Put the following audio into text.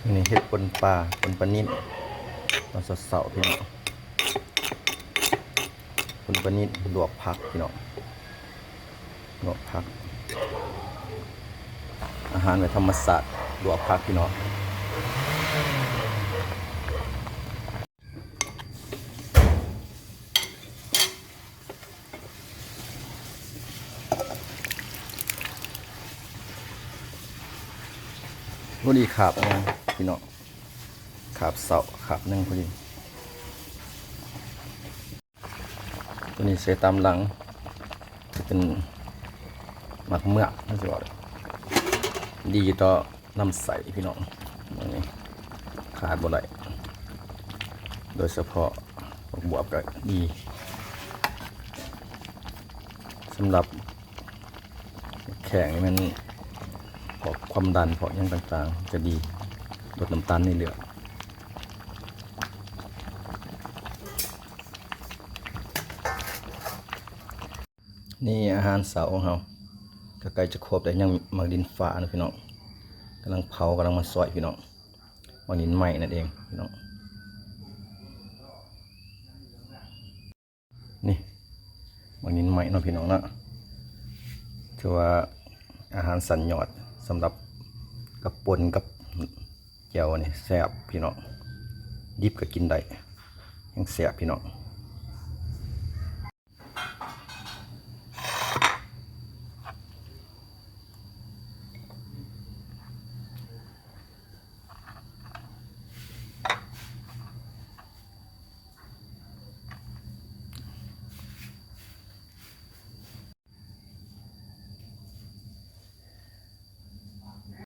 ນີ້ເຮັດປົ່ນປາ ປົ່ນປານິນຕອນເຊົ້າໆ ພີ່ນ້ອງ. ປົ່ນປານິນ ລວກຜັກ ພີ່ນ້ອງ ລວກຜັກ ອາຫານແບບທຳມະຊາດ ລວກຜັກ ພີ່ນ້ອງ. ພໍດີຄາບໜຶ່ງ ພີ່ນ້ອງ ຄາບເຊົ້າຄາບໜຶ່ງພໍດີ. ຕົວນີ້ໃສ່ຕາມຫຼັງ ຈະເປັນໝາກເໝືອກ ມັນຊິວ່າ ດີຕໍ່ລຳໄສ້ ພີ່ນ້ອງ. ອັນນີ້ຂາດບໍ່ໄດ້ ໂດຍສະເພາະໝາກບວບກໍດີ ສຳລັບແຂ້ງນີ້ແມ່ນ ພວກຄວາມດັນ ພວກຫຍັງຕ່າງໆ ຈະດີ ລົດນ້ຳຕານໃນເລືອດ. ນີ້ອາຫານເຊົ້າຂອງເຮົາ ກໍໃກ້ຈະຄົບແລ້ວ ຍັງໝາກດິນຟ້າເນາະ ພີ່ນ້ອງ. ກຳລັງເຜົາ ກຳລັງມາຊອຍ ພີ່ນ້ອງ ໝາກດິນໄມ້ນັ້ນເອງ ພີ່ນ້ອງ. ນີ້ໝາກດິນໄມ້ເນາະ ພີ່ນ້ອງເນາະ. ຖືວ່າອາຫານຊັ້ນຍອດ ສຳລັບກັບປົ່ນກັບແຈ່ວນີ້ ແຊບ ພີ່ນ້ອງ. ດິບກໍກິນໄດ້ ແຮງແຊບ ພີ່ນ້ອງ.